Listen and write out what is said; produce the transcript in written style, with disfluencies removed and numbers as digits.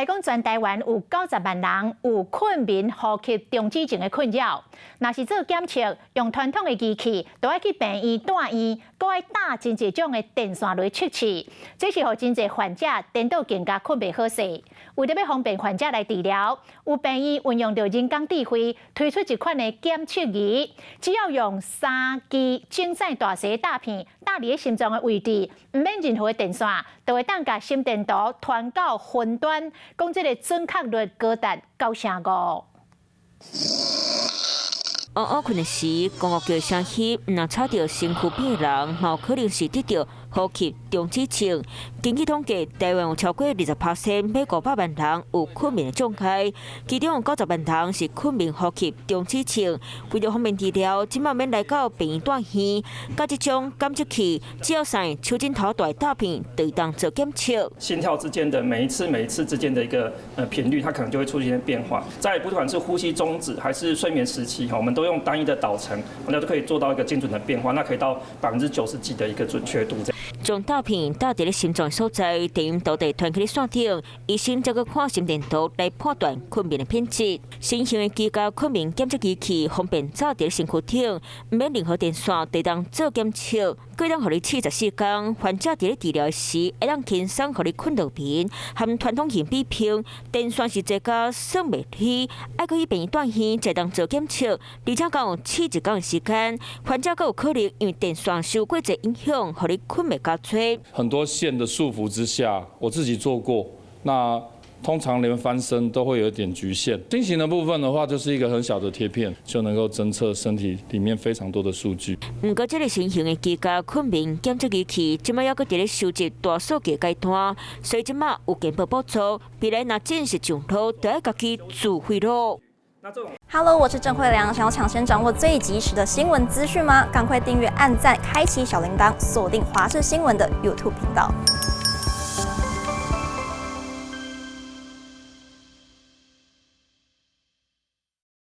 來講，全台灣有90萬人有睏眠呼吸中止症的困擾。若是做檢測，用傳統的機器，都愛去病院住院，閣愛搭真濟種的電線來測試，這是予真濟患者顛倒更加睏袂好勢。為著欲方便患者來治療，有病院運用著人工智慧，推出一款的檢測儀，只要用三支整指大細貼片貼佇咧心臟的位置，毋免任何的電線，就會當共心電圖傳到雲端，講這个準確率高達95%。烏烏睏的時，公公叫聲翕，毋若吵著身軀邊的人，嘛有可能是得著呼吸中止症。根據統計，台灣有超過20%，欲500萬人有睏眠的障礙，其中有90萬人是睏眠呼吸中止症。為著方便治療，這擺毋免來到病院住院，佮這種檢測器，只要送手指頭大貼片，就會當做檢測。心跳之間的每一次每一次之間的一個頻率，它可能就會出現變化。在不管是呼吸中止還是睡眠時期，我們都用單一的導程，我們就可以做到一個精準的變化，那可以到90%幾的一個準確度。將貼片貼佇咧心臟所在，電音圖地傳去咧線頂，醫生則閣看心電圖來判斷睏眠的品質。新型的居家睏眠檢測機器，方便紮佇咧身軀頂，毋免任何電線，就當做檢測。閣當予你試14工，患者佇咧治療時，會當輕鬆予你睏落眠。和傳統型比拼，電線是濟甲算袂起，愛閣去病院住院才當做檢測，而且閣有試一工的時間，患者閣有可能因為電線受過濟影響，予你睏袂較濟。很多線的束縛之下，我自己做過，那通常連翻身都會有點局限。新型的部分的話，就是一個很小的貼片，就能夠偵測身體裡面非常多的數據。毋過，這个新型的居家睏眠檢測儀器，這擺猶閣佇咧收集大數據階段，所以這擺有健保補助，未來若正式上路，就愛家己自費囉。 Hello，我是鄭慧良。想要搶先掌握最及時的新聞資訊嗎？趕快訂閱、按讚、開啟小鈴鐺，鎖定華視新聞的 YouTube 頻道。